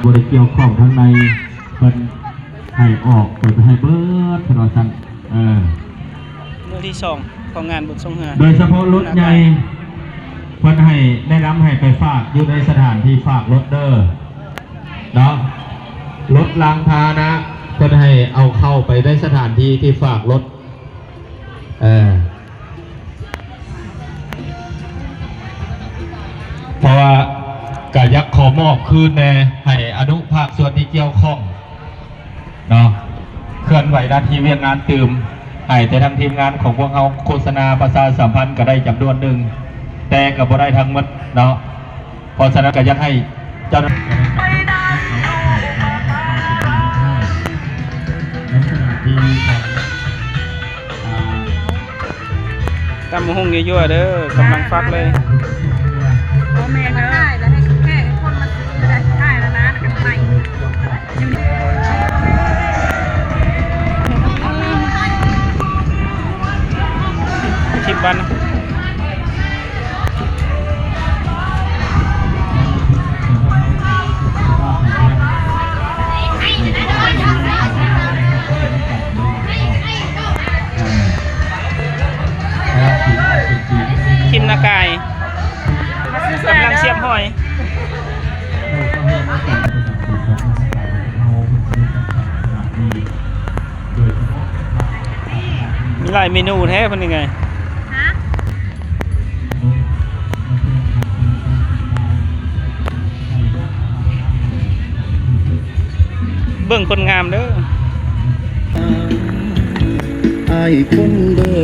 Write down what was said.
ບໍ່ໄດ້ກ່ຽວຂ້ອງທາງໃນ ເພິ່ນໃຫ້ອອກໄປໃຫ້ເບິດ ເພິ່ນວ່າຊັ້ນ. ເອີ ມື້ທີສອງຂອງງານບຸນຊ່ວງເຮືອ ໂດຍສະເພາະລົດໃຫຍ່ ເພິ່ນໃຫ້ແນະນຳໃຫ້ໄປຝາກຢູ່ໃນສະຖານທີ່ຝາກລົດເດີ ເນາະ. ລົດລາງພາຫະນະ ເພິ່ນໃຫ້ເອົາເຂົ້າໄປໃນສະຖານທີ່ທີ່ຝາກລົດ ເອີ ເພາະວ່າກະຢາກຂໍມອບຄືນແດ່ ໃຫ້ອະນຸພາກສ່ວນທີ່ກ່ຽວຂ້ອງເນາະ ເຄື່ອນໄຫວໜ້າທີ່ວຽກງານຕື່ມ ໃຫ້ແຕ່ທາງທີມງານຂອງພວກເຮົາໂຄສະນາປະຊາສຳພັນກະໄດ້ຈຳນວນໜຶ່ງ ແຕ່ກະບໍ່ໄດ້ທັງໝົດເນາະ. ເພາະສະນັ້ນກະຢາກໃຫ້ເຈົ້າໜ້າທີ່ ຕຳບັກຫຸ່ງຍົວໆເດີ ກຳລັງຟັກເລີຍ. ບໍ່ແມ່ນເດີ ຂາຍແລ້ວໃຫ້ແຂກຄົນມາຊື້ ຂາຍແລ້ວນະ ແລ້ວກະໄປ ທິບວັນ. ທີມນາກາຍ ກຳລັງສຽບຫອຍ. ມີຫຼາຍເມນູແທ້ເພິ່ນນີ້ໄງ. ຮະ? ເບິ່ງຄົນງາມເດີ. ອ້າຍຄົນເບີ